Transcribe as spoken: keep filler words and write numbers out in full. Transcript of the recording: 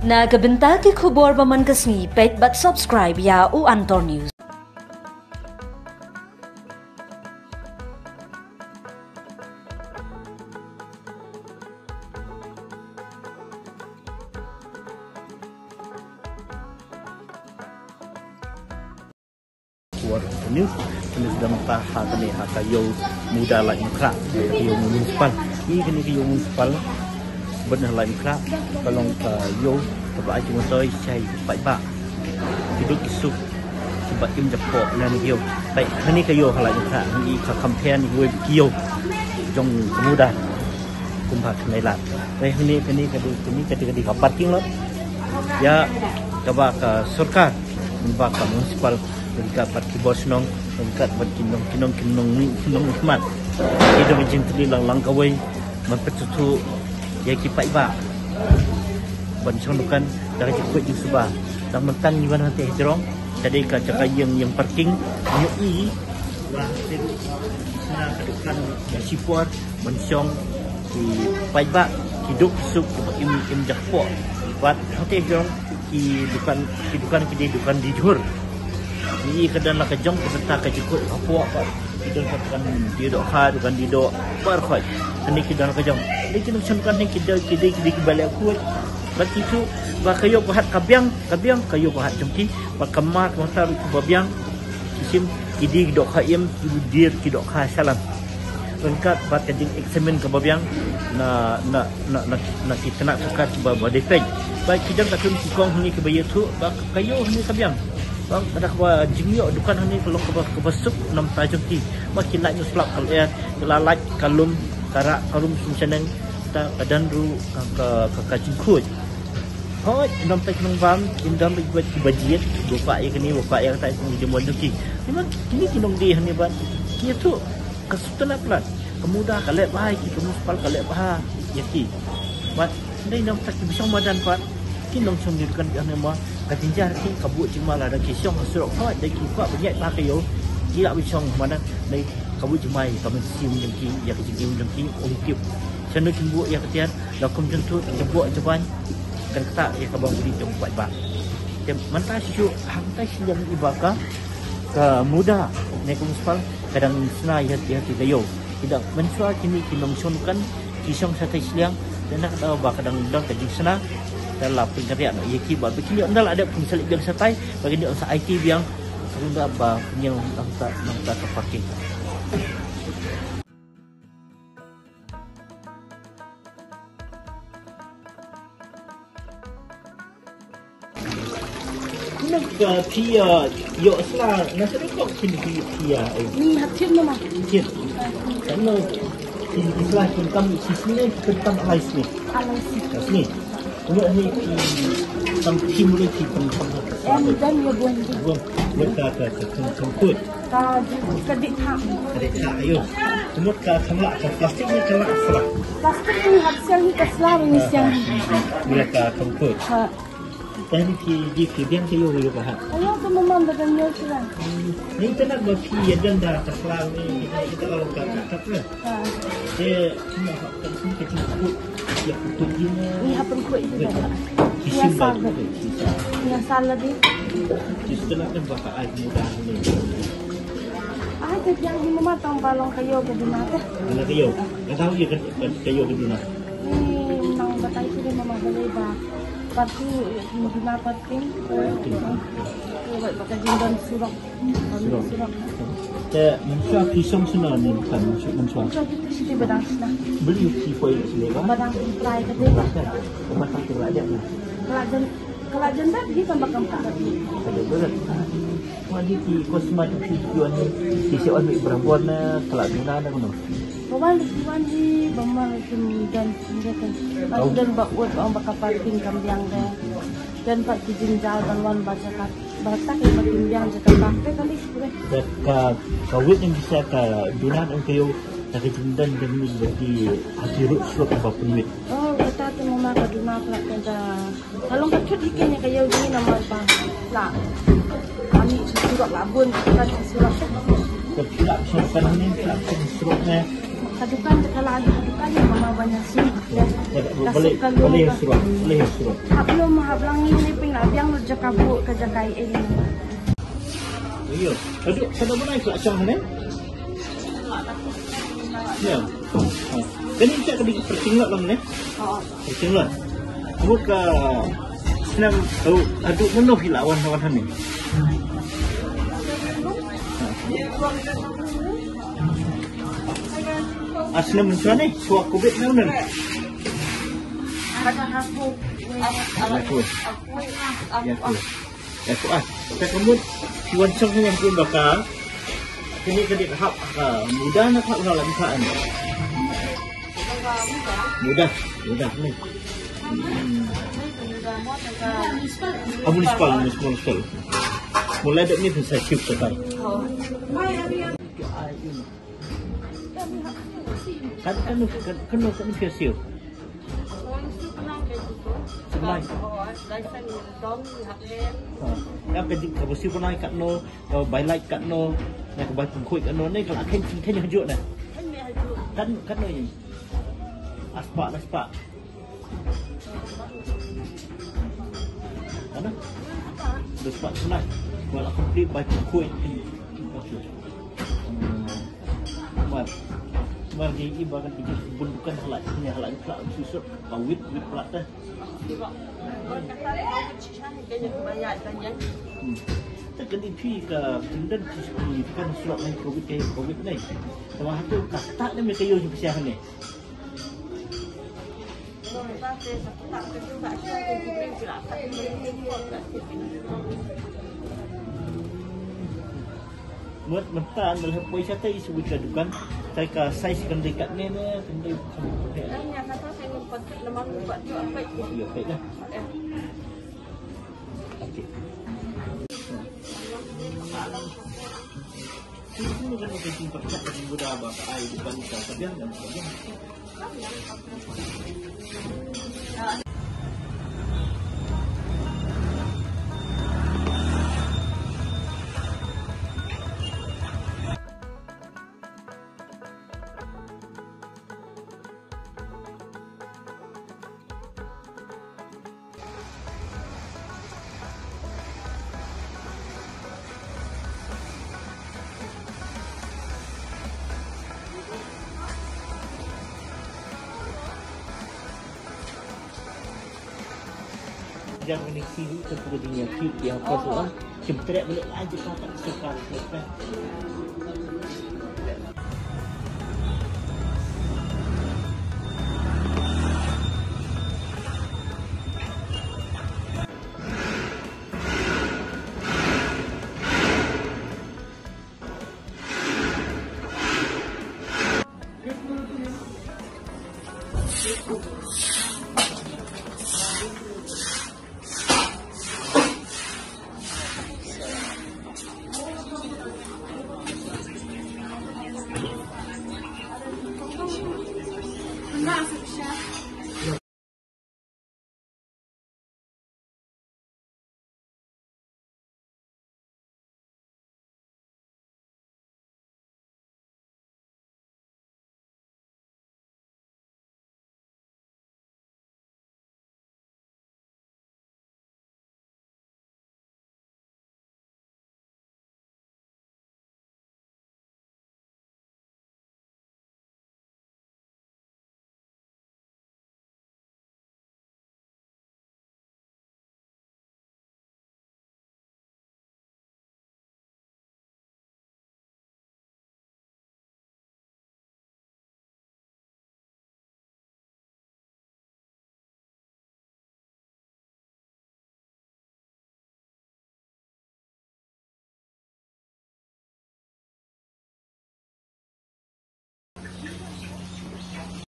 Na ka bynta ki khubor ba man ka sngi, peit bad subscribe ïa u Antor News. Khubor news, kane sdang ta ha kane ha ka ïew Muda Laitumkhrah, ka ïew municipal. Ïa kane ka ïew municipal, bad na Laitumkhrah, ka long ka ïew kaba ai jingmyntoi sha ki paidbah, ki duk ki suk, kiba im japoh na kane ka ïew. Peit, kane ka ïew ha Laitumkhrah, ïa ka campaign, ïa ki ïew jong ka Muda. Kumba kane la. Peit, kane, kane ka dei, kane ka dei, ka dei ka parking lot ïa kaba ka sorkar, kaba ka municipal, ryngkat bad ki bor shnong, ryngkat bad ki nong, ki nong, ki nong, ki nongmihkhmat. Ki don ka jingtylli lang lang kawei, ban pynthut ïa ki paidbah ban shong dukan da ka jingkhuid jingsuba. Tang mynta ngi wan hangtei ha jrong, ka dei ka jaka ïeng, ïeng parking, ngi ïohi ba ka dei ka dukan ba shipor ban shong ki paidbah, ki duk ki suk, kiba im, im japoh. Bad hangtei ha jrong ki dukan, ki dukan ki dei dukan die jhur. Ïa ka don la ka jong ka bynta ka jingkhuid hapoh, bad ki don ka dukan die dohkha, dukan die doh baroh khoit. Kane ki don la ka jong. Dei ki nongshong dukan ne ki dei, ki dei, ki dei kiba leh khuid. Bad kito ba ka ïoh ka hat ka biang, ka biang ka ïoh ka hat jong ki. Bad ka mar ka mar ruh kiba biang, ki shim, ki die ki dohkha im, ki die ki dohkha shalan. Ryngkat bad ka jingexamine kaba biang na, na, na, na, na ki tnat sorkar kiba, ba dei peit. Ba ki don katto ki kong hangne kiba ïathuh ba ka ïew hangne ka biang. Ba ka da kaba jingïoh dukan hangne ka long kaba, kaba suk na bynta jong ki. Ba ki lait noh slap ka lyer, ki la lait ka lum, ka rah ka rum sum shaneng, ta ka don ruh ka, ka, ka, ka jingkhuid. Hooid, ym don peit nongbam, ym don peit kiba jied, ba kwah ïa kane, ba kwah ïa kata, kum ki jingmut jong ki. Namar kine ki nongdie hangne bad ki ïathuh, ka sngewtynnat palat. Ka Muda ka leh bha ïa ki, ka municipal ka leh bha ïa ki. Bad hynrei namar ki ba shong madan pat, ki nongshong dukan ki hangne ma, ka jynjar ki ka buh jingma lada ki shong ha surok, hooid, da ki kwah ban ïaid bha ka ïew, ki lah ban shong madan, hynrei ka buh jingma ïa ka mynsiem jong ki, ïa ka jingim jong ki, um tip shano kin buh ïa ka tiar, la kum jynthut, jaboh jaban. Kan kata ïa kaba ngi dei jong paidbah. Te mynta shisha hangta shiliang i ba ka, ka Muda ne ka municipal ka dang shna ïa, ïa ki ka ïew. Ki dang mynshuwa kine ki nongshong dukan ki shong shatai shiliang. Te na kata ba ka dang don ka jingshna, te la pynkynriah noh ïa ki ba ba kine ynda la dep kum sha leit biang shatai, ba kine sa aiti biang. Ynda ba kine nangta, nangta ka parking. Kumno ka phi ïa ïoh sla na sha dei kong phi phi phi ïa, eh. Ni ha thied mama. Thied. Kumno phi phi sla phi kam shi sngi ne phi kam lai sngi? Lai sngi. Lai sngi. Kumno ni phi kam phi mulu phi kam kam. Em dan ïa bun. Bun. Bun ka ka ka kam kam kut. Ka, ka dih thah. Ka dih thah, ayo. Kumut ka khamlah, ka plastik ne ka lah sla? Plastik ni hap siang ni ka sla ni siang. Mula ka khamkut. Ha. Tah ni ki, ki, ki biang ki yo, yo ka ha. Ayo, tu mamam da kan yo sla. Ni tana ba ki ya dan da ka sla ni, kita, kita lalu ka, ka, ka, ka. Ha. Te, cuma ha, ka sini ka cuma kut, ya kut tu gini. Ni hap kut gini. Ki sim ba kut, ki sim. Ni asal lagi. Ki setelah kan ba ka ai mudah ni. Ai, te biang hi mama tang ba long ka ïew ka duna te. Long ka ïew. Ka tahu ïa ka, ka, ka ïew ka duna. Ni nang batai tu dei mama balei ba parking, duna parking. Parking. Ba ka jingdon surok. Surok. Surok. Te mynshuwa phi shong shano ne, kan mynshuwa, mynshuwa. Mynshuwa kita siti badang shna. Beli phi poi sini ba? Badang phi prai ka dei ba. Ba ta kira dia na. Kala jan, kala jan dah hi kan ba kam ka dei. Ka dei berat. Wa di ki kosma di ki wan ki se on mi berambor na kala duna na kuno. Ba wan ki wan hi ba mal kim dan sini kan. Ba dan ba ut ba ka parking kam biang de. Dan ba ki jingjar ban wan ba jakat. Ba ta ki ba kim biang jakat ba. Te kali sure. Ka, ka wit yang bisa ka duna dan kayo ta ki jingdan dan ni ba ki hati rut suap ba pun wit. Oh, kata tu mama ka duna pula kata. Ka long ka thut hi kane ka ïew jong ngi namar ba la. Ani surok la bun ka surok. Ka pula surok kan ni pula surok ne. Ka dukan te ka la, ka dukan ïa mama ban ïasnoh. Balik, balik ïasnoh, balik ïasnoh. Hap lum, hap lang ïa ne pyn la biang lut jaka buh ka jaka ïa ne. Ïa. Aduh, ka da bnai ka la shong hangne? Ïa. Ha. Kane ka dei ka pyrshing lot lang ne? Pyrshing lot. Mut ka snem, oh, haduh mynno phi la wan, wan hangne? Ha. Ah, snem mynshuwa ne, shuwa covid ne mynno? Ïa, ko. Ïa, ko. Ïa, ko, ah. Te ka mut phi wan shong hangne, phi wan ba ka, kane ka dei ka hap ka muda ne ka hap ka la ka ne? Muda, muda ne. Hmm. Ah, municipal, municipal, municipal. Mula dep ni pun sa chief sekar. Kan, kan, kan, kan, kan phi siew. Siew bnai. Ha. Ïa ka jing kaba siew bnai katno, kaba bai light katno, ïa ka bai pynkhuid katno, ne ka la kheiñ, kheiñ hajuh ne. Kan, katno ïa. Ah spah, ah spah. Ano? Dos pat sebelas. Wala complete bai pynkhuid. Okay. Hmm. Mar. Mar di iba kan di bun bukan halai. Ni halai pula susut. Kawit, wit pula teh. Hmm. Te ka di phi ka tindan phi kan surat lain covid, kayu covid ni. Sama satu kata ni mereka yo juga siapa ni. Mut mynta nda leh poi shatei shu wit ka dukan. Tai ka size kan dei katne ne, kan dei. Ïa, peit lah. Okay. Jangan isi tu pun dia ki dia apa tu ah. Cemtrek balik aja kata sekarang.